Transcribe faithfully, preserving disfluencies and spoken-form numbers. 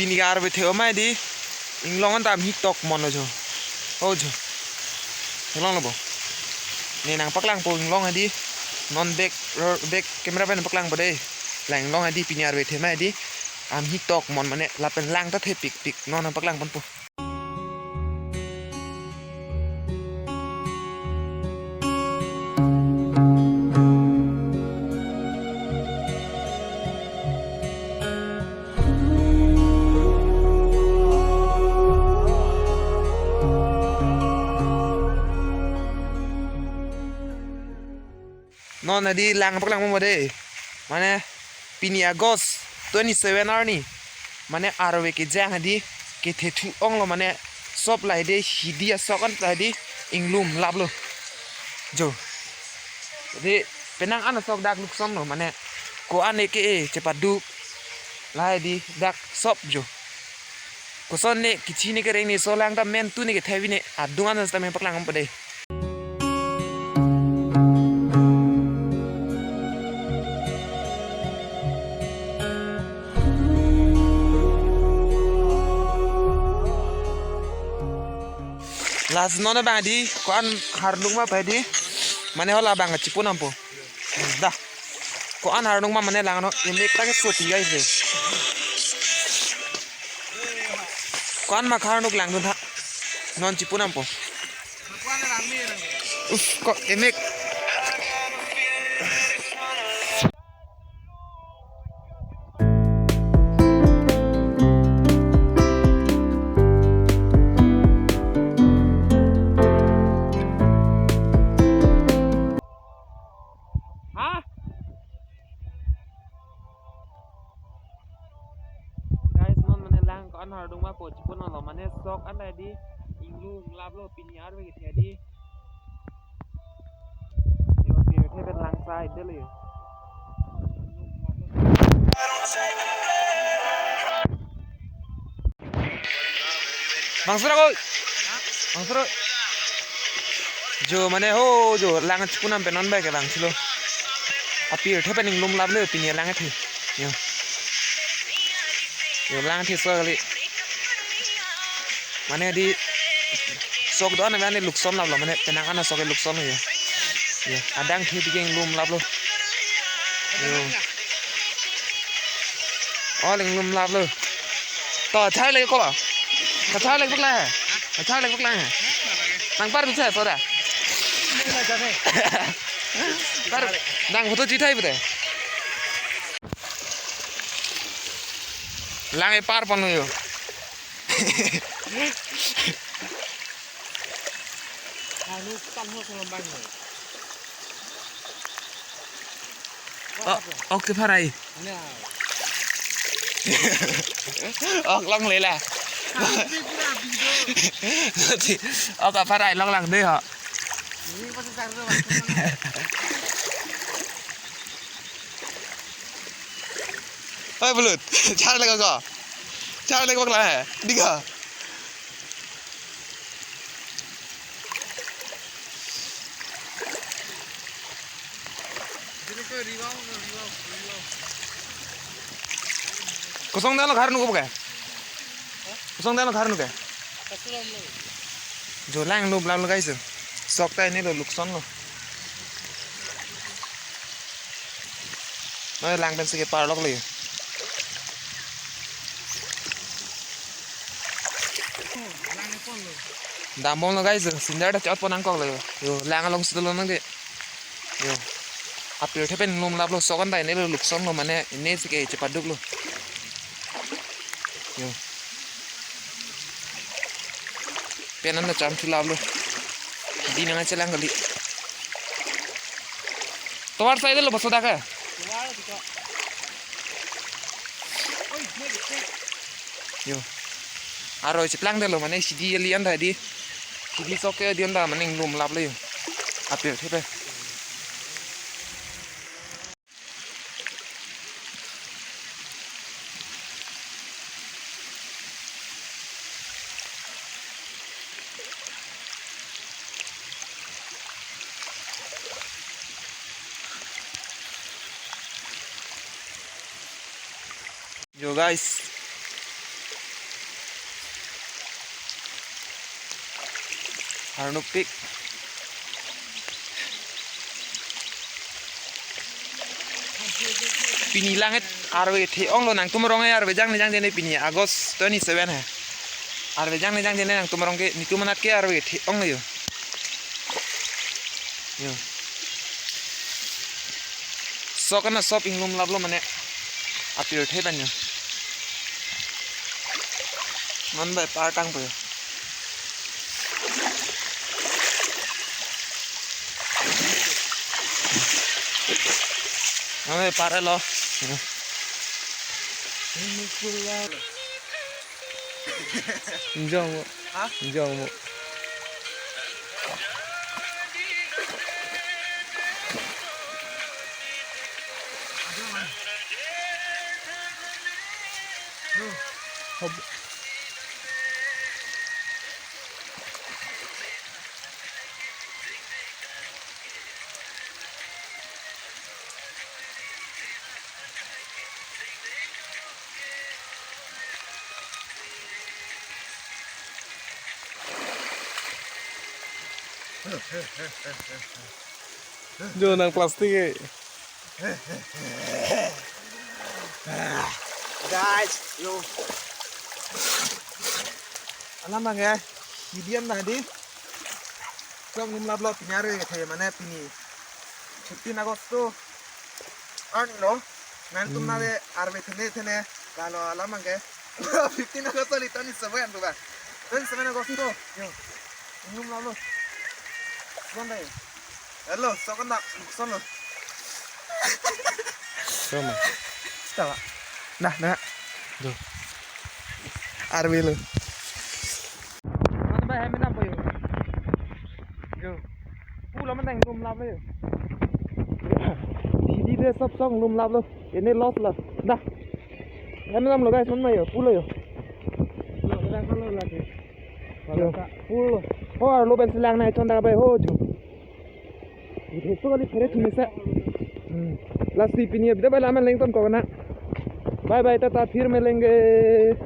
Pini arve the-o ma di. Inglong an ta amhi tok mon lo jo. O jo. Inglong lo bo. Ne nangpaklangpo inglong hadi. Non back ro-, back camera pen paklangpo de. La inglong hadi pini arve the ma di. Amhi tok mon mane lapen lang ta the pikpik. Non nangpaklangponpo. Non hadi lang paklangpo de. Mane pini August twenty-seven arni. Mane arve kejang hadi kethethu onglo mane sop lahai de hidi asok an hadi inglum laplo. Jo. Hadi penang an asok dak lukson lo mane ko-an ke-e chepaduk lahai di dak sop jo. Koson ne kichi ne kereng ne solang ta men tu ne kethevi ne adung an ta men paklangpo de. Lasi non abang di ko-an harnuk ma pai di. Mane hala abang chipunampo. Da. Ko-an harnuk ma mane lang no emek ta ke soti guys de. Ko-an ma harnuk langdun tha. Non chipunampo. Uf, ko emek. Ha? Guys, non mane lang ko-an hardung ma po chipunlo mane sok an ta di inglum laplo pini arve kethe di. Yo, pirthe pen lang sai dele. Bang sura koi. Bang sura. Jo mane ho jo lang chipunam pen non ba ke bang silo. Apirthe pen inglum laplo pini lang the. Yo. Yo lang the so kali. Mane di sok do-an mane lukson laplo mane penang an asok ke lukson yo. Yo, adang the di ke inglum laplo. Yo. O, inglum laplo. To, chai le ko. To, chai le paklang he. To, chai le paklang he. Nang par tu chai, so da. Par, nang photo chithai pute. Lang epar pon yo. Anu kan ho sama bang. O, ok, pharai. Nya. Ok, longle la. Kami pura bido. Ok, pharai, longlang de ho. Ini pasti cari tuh, Bang. Oi, Bulut. Char le ko. Char le ko la hai. Dikha. Kosong dalo ghar nu ko ba? Kosong dalo ghar nu ke? Jo lang lo blam lo guys. Sok ta ini lo lukson lo. Noi lang pen si ke parlok lo. Dambom lo guys, sindar ta chot pon nangkok lo. Yo, lang along si dolo nang de. Yo. Apirthe pen inglum laplo sok an ta ini lo lukson lo mane ini si ke chepaduk lo. Yo. Pen an ta cham thu laplo. Di nang chelang kali. Tovar sai dolo baso dak ke. Yo. Aroi cheplang dolo mane sidi ali an ta di. Sidi sok ke di an ta mane inglum laplo yo. Apirthe pen. Yo guys, Arnupik. Pini langit arve the-onglo, nangtum arong arve jang ne jang jene, pini August twenty-seven he. Arve jang ne jang jene nangtum arong ke, netum anat ke arve the-onglo yo. Yo. Sok ana sop inglumlaplo mane apirthe pen yo. Non bai par tangpo yo. Non bai par lo. Injong mo. Ha? Injong mo. Hob- Jo nang plastik e. Guys, yo. Alam bang ya, medium na di. Sok inglumlaplo, pini arve kethe mane pini fifteen August to. Arni lo. Nangtum na Hmm. de arve thene thene. Lalo alam bang ke. Fifteen August to, li twenty-seven to ba. Twenty-seven August to. Yo. Inglumlaplo. Sunday. Hello, sok ana, sok ana. Sama. Setawa. Nah, nah. Tuh. Arve lo. Mana ba hem na boyo. Yo. Pulo man inglumlaplo yo. Di di de sop sok inglumlaplo. Ini loss lo. Dah. Hem namlo guys, man ma yo, pulo yo. Lo, lo, lo, lo, lo. Yo, pulo. Ho, arlo pen selang na, chon ta bai ho, jo. Ito kali phere thumi sa. Hmm. Lasi pini abida bai laman leng ton ko na. Bye bye, tata, phir milenge.